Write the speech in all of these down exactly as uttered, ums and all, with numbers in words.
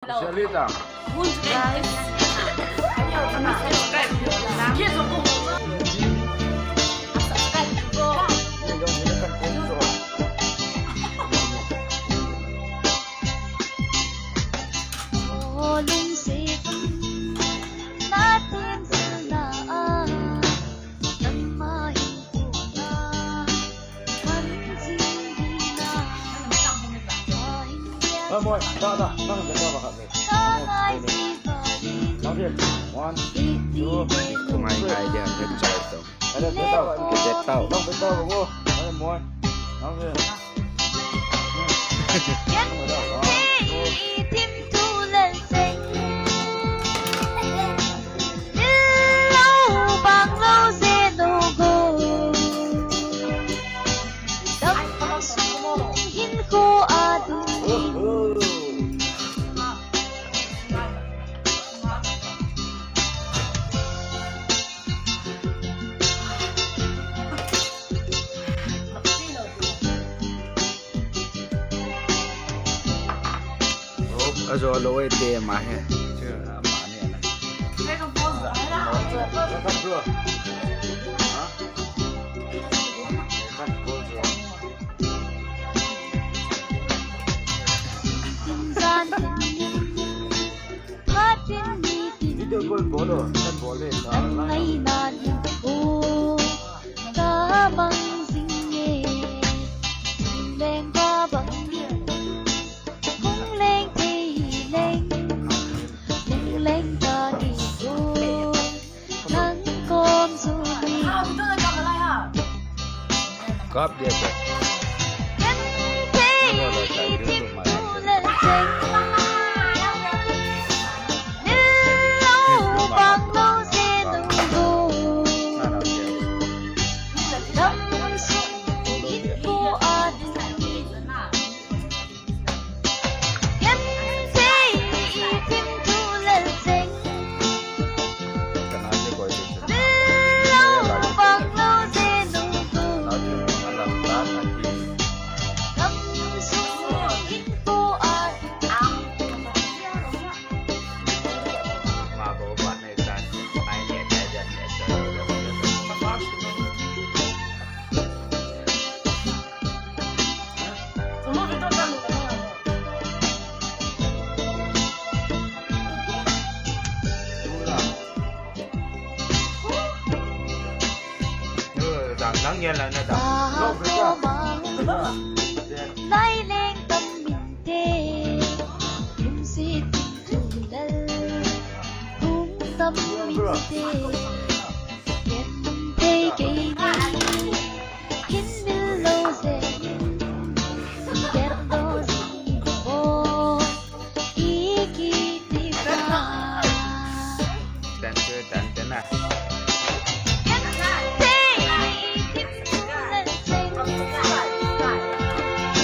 Shalita. Guys. Oi, moi, da, da, nang, da, da, ba, ha, le. Nang, le. One, two, three. Ngai, ngai, dia, dia, jai, tong. Ada, dia, tau. Dia, tau. Nang, dia, tau, go. Oi, moi. Nang, le. Ajo lou e te ma he. Chu ama ne na. Ha? Video call bol o, kan bol le. Kap dia tu.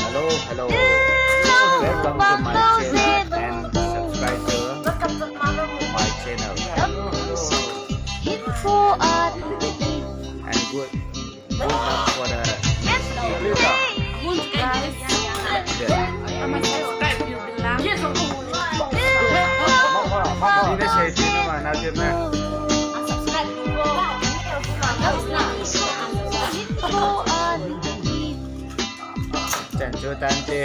Hello, hello. Welcome to my channel and subscribe to my channel. And good, good luck for the next video. Yes. Ni na share, ni na ma, na, ni na. Chan chu tan te.